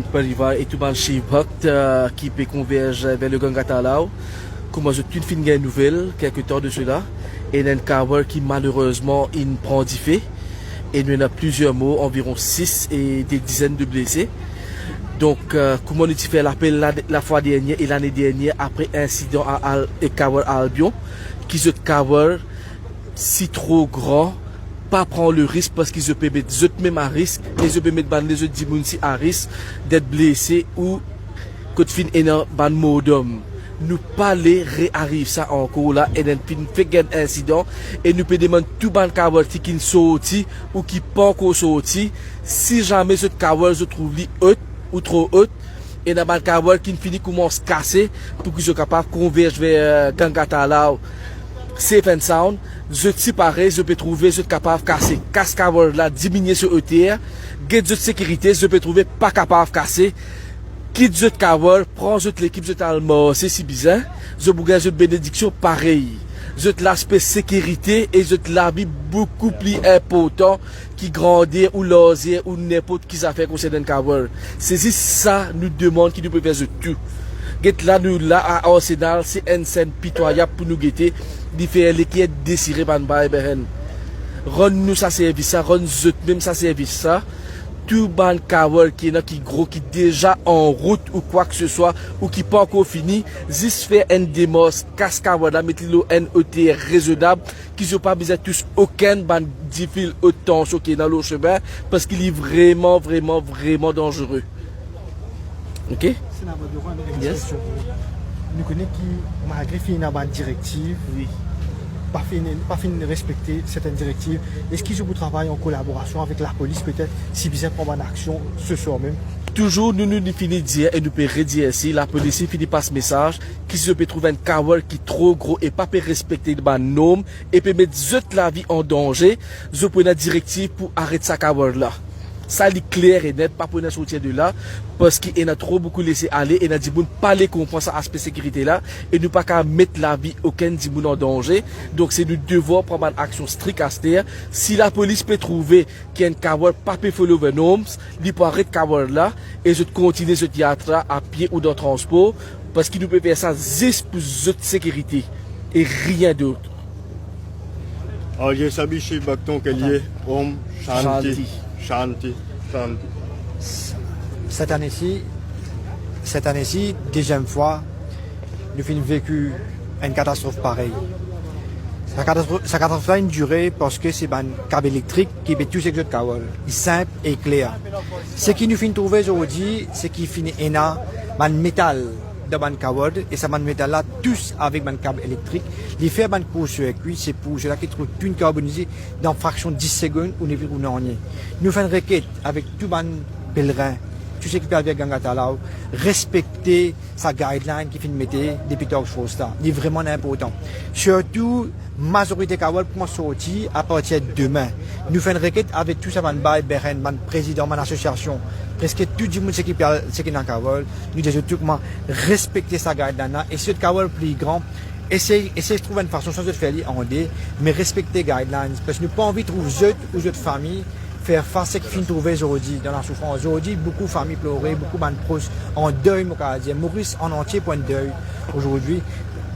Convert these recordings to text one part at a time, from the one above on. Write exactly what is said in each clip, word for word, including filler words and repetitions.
Parivar e tou bann Shiv Bhakt, euh, ki pe konverz ver le Ganga Talav, kouma zot tou finn gagn nouvel, kelke tan de sela, ena enn coward ki malerezman inn pran dife, e nou ena plizier mor, anviron sis e de dizenn de blese. Donk, euh, kouma nou ti fer lapel la, lafwa dernie e lane dernie, apre insidan a Al-, e coward Albion, ki zot coward si tro gran, pa pran le risk, parski zot pe met zot mem a risk, e zot pe met bann lezot dimoun si a risk d'et blese ou kot finn ena bann mordom. Nou pa le reariv sa ankor la, e nou finn fek gagn insidan, e nou pe demann tou bann coward ki finn sorti ou ki pankor sorti, si zame zot coward zot trouv li ot ou tro ot, ena bann coward ki finn fini koumans kase pou ki zot kapav konverz ver, euh, Ganga Talav safe and sound. Zot si pare, zot pe trouve zot kapav kase. Kas coward la, diminie so oter, get zot sekirite, zot pe trouve pa kapav kase. Kit zot coward, pran zot lekip, zot al marse si bizin, zot pou gagn zot benediksion parey. Zot laspe sekirite e zot lavi boukou pli inportan ki grander ou larzer ou ninport ki zafer konsernan coward. Se zis sa nou demann ki nou pe fer zot tou. Get la, nou la a Arsenal, se enn senn pitwayab pou nou gete, li fer leker desire bann bay beren. Rann nou sa servis sa, rann zot mem sa servis sa. Tou bann coward ki ena ki gro, ki deza an rout ou kwa ki se swa, ou ki pankor fini, zis fer enn demars, kas coward la, met li lor enn oter rezonab, ki zot pa bizin tous okenn bann difil ot tansion ki ena lor sime, parski li vreman, vreman, vreman danzere. Ok? Senator, enn ti kestion pou ou. Nou kone ki malgre finn ena bann direktiv, wi, pa finn, pa finn respekte sertenn direktiv, eski zot pou travay an kolaborasion avek lapolis petet, si bizin pran bann aksion se swar mem? Touzour, nou, nou, nou fini dir e nou pe redir, si lapolis fini pas mesaz, ki si zot pe trouv enn coward ki tro gro e pa pe respekte bann norm e pe met zot lavi an danze, zot pou ena direktiv pou aret sa coward la. Sa li kler e net, pa pou ena sorti de la, parski ena tro boukou lese ale, ena dimoun pa le konpran sa aspe sekirite la, e nou pa kapav met lavi okenn dimoun an danze. Donk se nou devwar pran bann aksion strik aster. Si lapolis pe trouve ki enn coward pa pe follow the norms, li pou aret coward la, e zot kontinie zot yatra apie ou dan transpor, parski nou pe fer sa zis pou zot sekirite e rien dot. Aye, sabi Shiv Bhakton ke li ye, Om Shanti, Shanti, Shanti, Shanti. Set ane si, set ane si, deziem fwa, nou finn veki enn katastrof parey. Sa katastrof, sa katastrof la inn dire parski se bann kab elektrik ki pe tous ek zot coward. Li sinp e kler. Seki nou finn trouve zordi, seki finn ena bann metal dan bann coward, e sa bann metal la tous avek bann kab elektrik, li fer bann kour sirkwi, se pou sela ki trouv tou inn karbonize dan fraksion dis segonn ou nepli ou nanye. Nou fer enn reket avek tou bann pelerin, tou seki pe al ver Ganga Talav, respekte sa guideline ki finn mete depi task force la. Li vreman inportan. Sirtou, mazorite coward pou koumans sorti apartir demin. Nou fer enn reket avek tou sa bann bay beren, bann prezidan, bann asosiasion, preske tou dimoun seki pe al, seki ena coward, nou dir zot tou kouma respekte sa guideline la, e si zot coward pli gran, esey, esey trouv enn fason, swa zot fer li an de, me respekte guidelines, parski nou pa anvi trouv zot ou zot fami fer fas seki finn trouve zordi dan lasoufrans. Zordi, boukou fami plore, boukou bann pros an dey, mo kapav dir, Moris an antie pou enn dey zordi.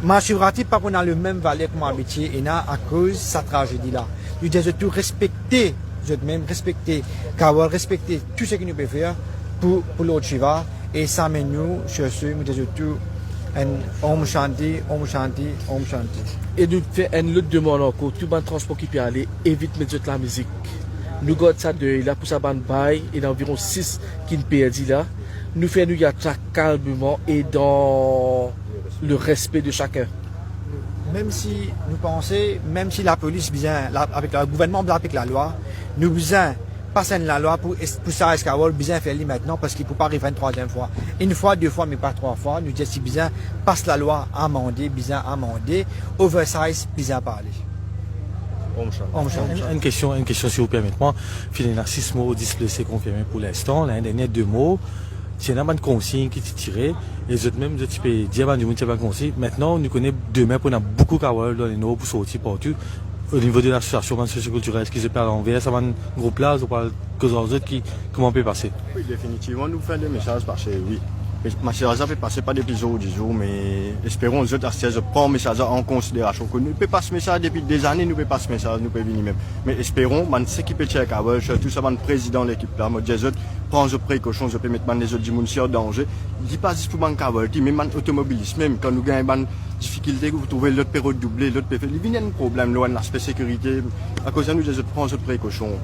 Mahashivratri pa pou ena lemem valer kouma abitie ena akoz sa trazedi la. Nou dir zot tou respekte zot mem, respekte coward, respekte tou seki nou pe fer pou, pou Lord Shiva, e sa amenn nou, sirse, mo dir zot tou, enn Om Shanti, Om Shanti, Om Shanti. E nou fer enn lot demann ankor, tou bann transpor ki pe ale, evit met zot lamizik. Nou gard sa dey la pou sa bann bay, ena anviron sis ki'nn perdi la. Nou fer nou yatra kalmeman e dan le respe de sakenn. Mem si nou panse, mem si lapolis bizin, la, avek la, gouvernman bizin aplik lalwa, nou bizin pas enn lalwa pou es-, pou sa eskawol bizin fer li mintnan, parski pou pa ariv enn trwaziem fwa. Enn fwa, de fwa, me pa trwa fwa, nou dir si bizin pas lalwa, amande, bizin amande, oversize, bizin pa ale. Om Shanti. Om Shanti. Enn, enn kestion, enn kestion, si ou permet mwa. Finn ena sis mor, dis blese konfirme pou linstan, la, enn dernie de mor. Ti ena bann konsign ki ti tire, e zot mem, zot ti pe dir bann dimoun ti ena bann konsign. Mintnan, nou kone demin pou ena boukou kawal dan Lenor pou sorti partou. O nivo de lasosiasion, bann sosiokultirel, eski zot pe al anver sa bann group la, zot pe al koz ar zot ki, kouma pe pase? Wi, definitivman, nou fer de mesaz pase, wi. Me mesaz la pe pase pa depi zour dizour, me esperon zot, aster, zot pran mesaz la an konsiderasion. Ke nou pe pas mesaz depi dezane, nou pe pas mesaz, nou pe vini mem. Me esperon, bann seki pe tir kavol, sirtou sa bann prezidan lekip la, mo dir zot, pran zot prekosion, zot pe met bann lezot dimoun si an danze. Li pa zis pou bann kavol ki, mem bann otomobilis mem, kan nou gagn bann difikilte, ou trouve lot pe redouble, lot pe fer, li vinn enn problem lor enn laspe sekirite. Akoz sa nou dir zot pran zot prekosion.